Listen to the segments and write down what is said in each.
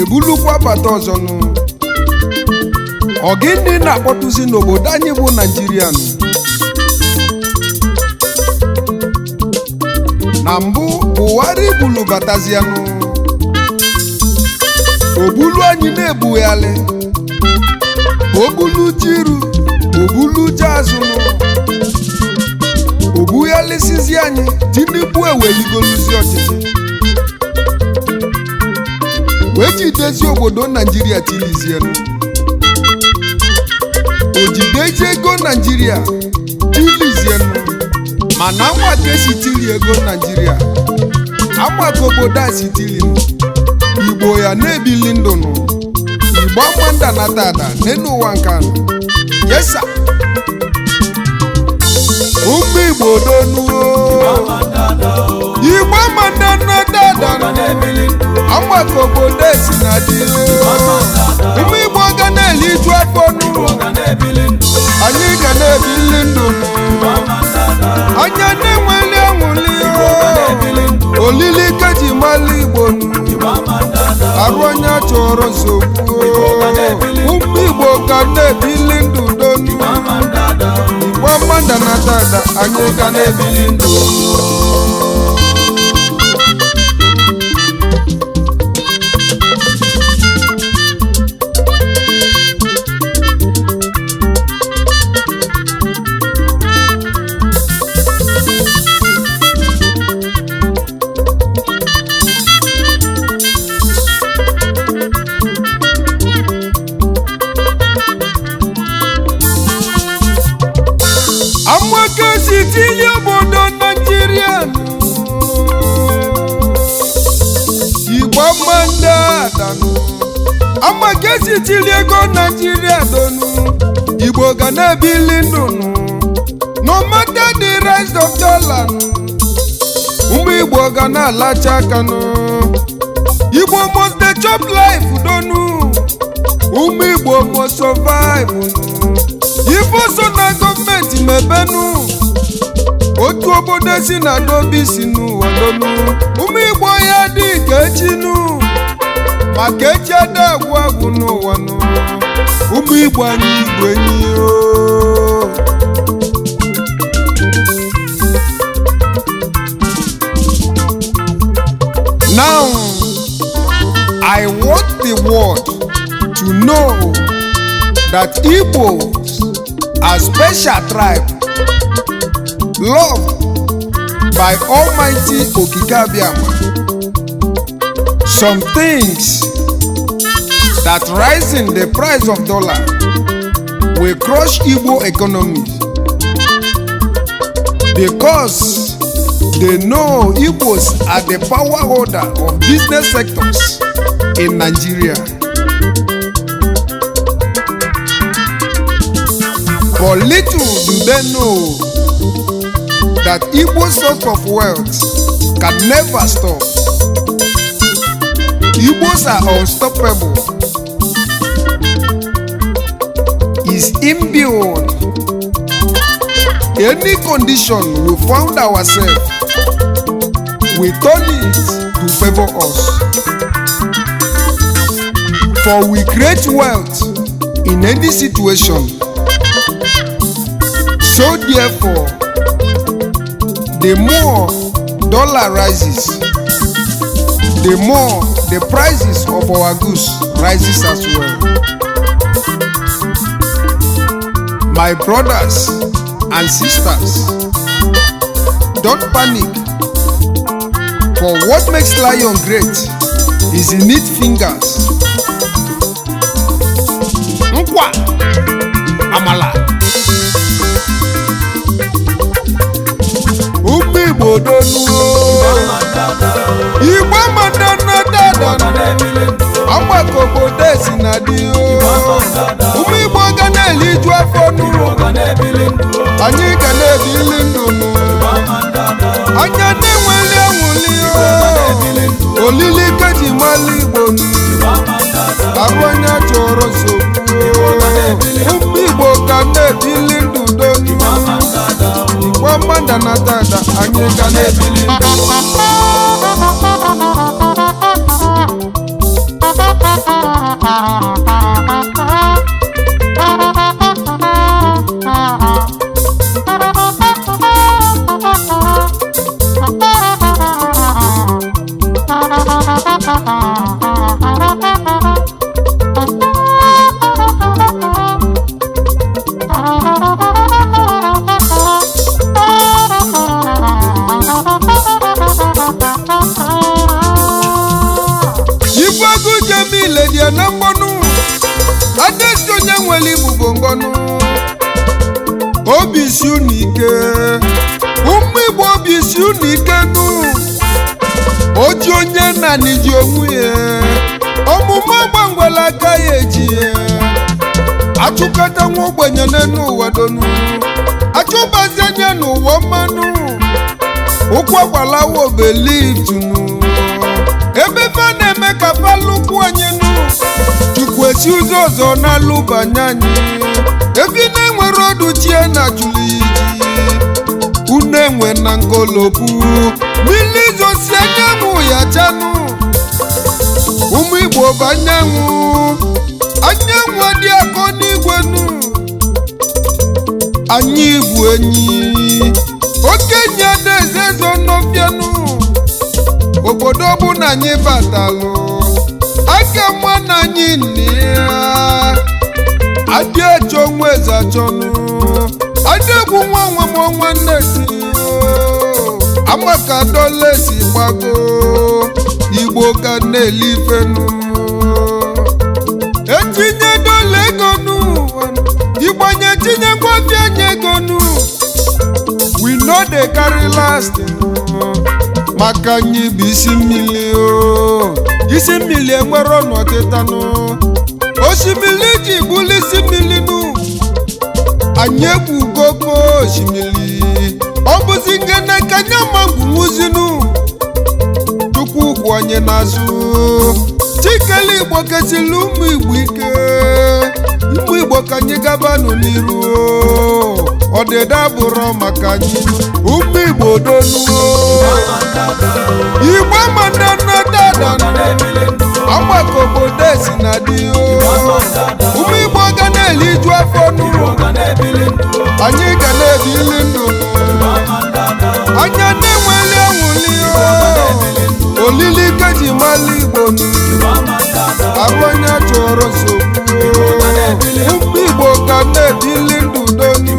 Ebulukwa bata ọzọ nụ. Ọ gịnị na-akpọtụzi n'obodo anyị bụ Naijiria nụ? Na mbụ Buhari bulu batazianụ, obulu anyị na-ebughali, obulu jiru, obulu ji azụnụ, obughalisizi anyị. Tinubu eweligoluzi ọchịchị wee jidezi obodo Naijiria tilizienụ, ojidezi ego Naijiria tilizienụ. Mana nwa ka esi tili ego Naijiria, ama ka obodo a si tilinu, Igbo ya na-ebili ndụnụ. Igbo ama ndanata ada n'elu ụwa nke anọ. Yesa, ụmụ Igbo donuo. Igbo ama ndanata ada, ama ka obodo esi na dị. Ụmụ Igbo ga na-eliju afọ nụ, anyị ga na-ebili ndụ, anya na-enweli anwụli olili keji mali Igbo nụ, arụ onye chọrọ nsogbu. Ụmụ Igbo ga na-ebili ndụ donu. Igbo mmadụ na dada, anyị ga na-ebili ndụ. Amaka si tinye obodo Naijiria nụ. Igbo mmadụ, amaka esi tili ego Naijiria donu. Igbo ga na-ebili ndụ nụ, no matter the rise of dollar nụ. Ụmụ Igbo ga na-alacha aka nụ. Igbo must dey chop life donu. Ụmụ Igbo must survive nụ. Ife so na gọọmenti mebenu otu obodo si na dobe si n'ụwa donu. Ụmụ Igbo ya dị ka echinu, maka echi ada agwụ agwụ n'ụwa nụ. Ụmụ Igbo, anyị Igbo enyi o. Now I want the world to know that Igbos are special tribe loved by Almighty Okike Abiama. Some things that rising the price of dollar will crush Igbo economy because they know Igbos are the power holder of business sectors in Nigeria. But little do they know that Igbo source of wealth can never stop. Igbos are unstoppable. Is inbuilt. Any condition we found ourselves, we turn it to favor us. For we create wealth in any situation. So therefore, the more dollar rises, the more the prices of our goods rises as well. My brothers and sisters, don't panic. For what makes lion great is in its fingers. Nkwa amala. Ụmụ Igbo donuo. Igbo madana dada, agbakọ obodo esi na dị. Ụmụ Igbo ga na-eliju afọ nụ, anyị ga na-ebili ndụ nụ, anya na-enweli anwụli olili keji mali Igbo nụ, arụ onye chọrọ nsogbu. Ụmụ Igbo ga na-ebili ndụ donu. Igbo mmadụ na dada, anyị ga na-ebili ndụ. ya na mgbọnụ adesi onye nwere ibubo ngọnụ obi si unu ike ụmụ Igbo obi si unu ike nụ oji onye naanị ji onwe ya omume gbanwere aka ya eji ya achụkọta nwa ogbenye n'elu ụwa donu achụbazi anya n'ụwa mmanụ ụkwụ agbalawa obelitunu ebe fa na-eme ka fa lụkwu anyị nụ Chukwu esi ụzọ ọzọ na-alụbanye anyị efi na-enwere ọdụ chie na jụrụ iji unu enwe na ngolobu mmiri zosi anyanwụ ya chanụ ụmụ Igbo bụ anyanwụ anyanwụ dị akọ n'igwe nụ anyị bụ enyi okenye na-ezezo n'ofianụ obodo bụ na anyị batalụ aka mma na anyị nne ya adị achọ nwa eze achọnụ adị egwu nwa nwa m ọnwa nne si amaka dọla esi gbago Igbo ka na-eli ifenụ etinye dọla ego n'ụwa igbanye tinye ngwafi anya ego nụ we no dey carry last maka anyị bụ isi mmiri o isi mmiri enwere ọnụ ọtịtanụ osimiri ji bụlụ isi mmiri nụ anyị egwugoko osimiri ọ bụzi ngene ka anyị amagwunwuzinu Chukwu kwụ anyị n'azụ Chikele Igbo kesịrị ụmụ Igbo ike ụmụ Igbo ka anyị gabanụ n'iru ọdịda bụrụ maka anyị ụmụ Igbo donuo Igbo mananadada agbakọ obodo esi na dị ụmụ Igbo ga na-eliju afọ n'ụlọ anyị ga na-ebili ndụ anya na-enweli anwụli olili keji mali Igbo abụonye chọrọ nsogbu ụmụ Igbo ga na-ebili ndụ donu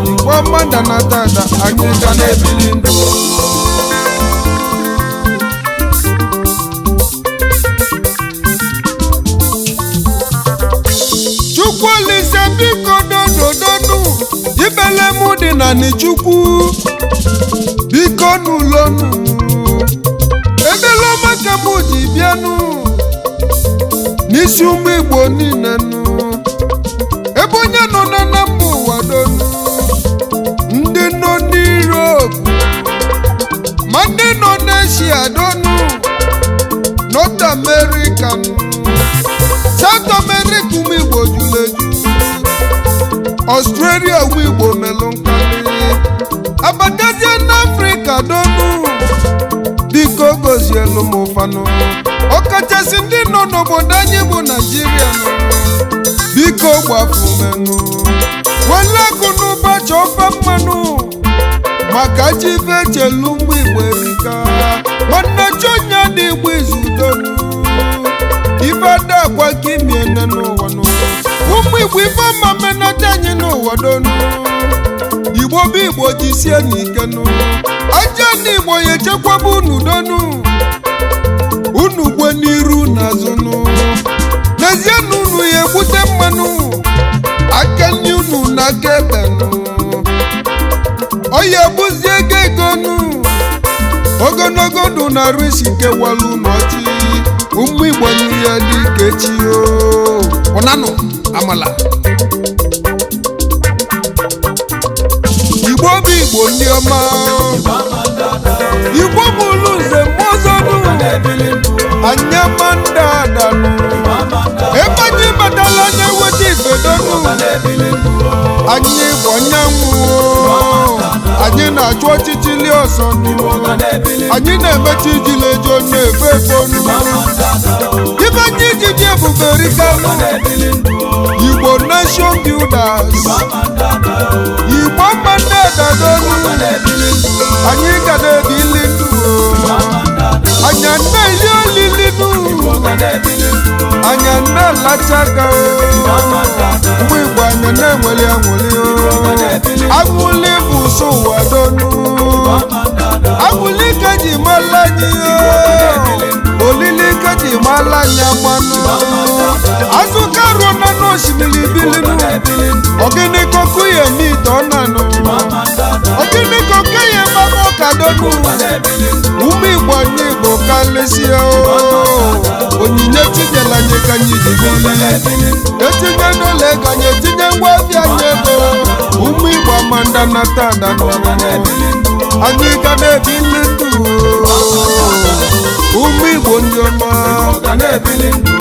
Igbo mananadada anyị ga na-ebili ndụ. Chukwu Olise biko dododonu ibele mụ dị na Chukwu biko n'ụlọnụ ebele ọma ka mụ ji bịanụ n'isi ụmụ Igbo niile nụ ebe onye nọ na mba ụwa donu ndị nọ n'Europe ma ndị nọ n'Asia donu North America nụ South America ụmụ Igbo juru eju Australia ụmụ Igbo melụ nkarị abatazie n'Afrịka donu biko gozielu m ụfanụ ọkachasị ndị nọ n'obodo anyị bụ Naijiria nọ biko gbafumenụ wele akụ n'ụba chọọ ofe mmanụ maka chife chelu ụmụ Igbo erika nwanne chonya dị Igbo izudonu ife ada agwa ka imiene n'ụwa n'ụwa ụmụ Igbo ife ọma menata anyị n'ụwa donu Igbo bụ Igbo jisie n'ikenu aja ndị Igbo ya echekwaba unu donu unu gwe n'iru na azụnụ n'ezie na unu ya egbute mmanụ aka nne unu na aka ekpenụ ọya egbuzie ego egonu ogologo ndụ na arụ isi nke walu unu ọchị ụmụ Igbo nyere ya dị ka echi o ụnanụ amala Igbo bụ Igbo ndị ọma Igbo bụ ụlọ nze mmụọ anyamanda-adanụ ebe anyị batala na-eweta ifedonu anyị bụ anyanwụ anyị na-achụ ọchịchị ọsọ anyị na-emechi ijilejo na-efe efonu ibe anyị ijiji ebube rikanụ Igbo nation builders Igbo mandadadonu anyị ga na-ebili ndụ anya na-eli olili nụ anya na-alacha aka ụmụ Igbo anya na-enweli anwụli anwụli bụ ụsọ ụwa donu anwụli ka ji mara anyị olili ka ji mala anya mmanụ. Azụ karuo na n'osimiri bilinu. Ọgịnị kọkụ ya eme ite ọ nanụ? Ọgịnị kọkụ ya eme ọkadonu? Ụmụ Igbo, anyị Igbo kalịsịa. Onyinye tinyela anyị ka anyị ji bili. Etinye n'ụlọ ego anyị, etinye ngwa ọbịa anyị ego. Ụmụ Igbo amanda nata adanụ, anyị ga na-ebili ndụ. Ụmụ Igbo ndị ọma. Ga na-ebili ndụ.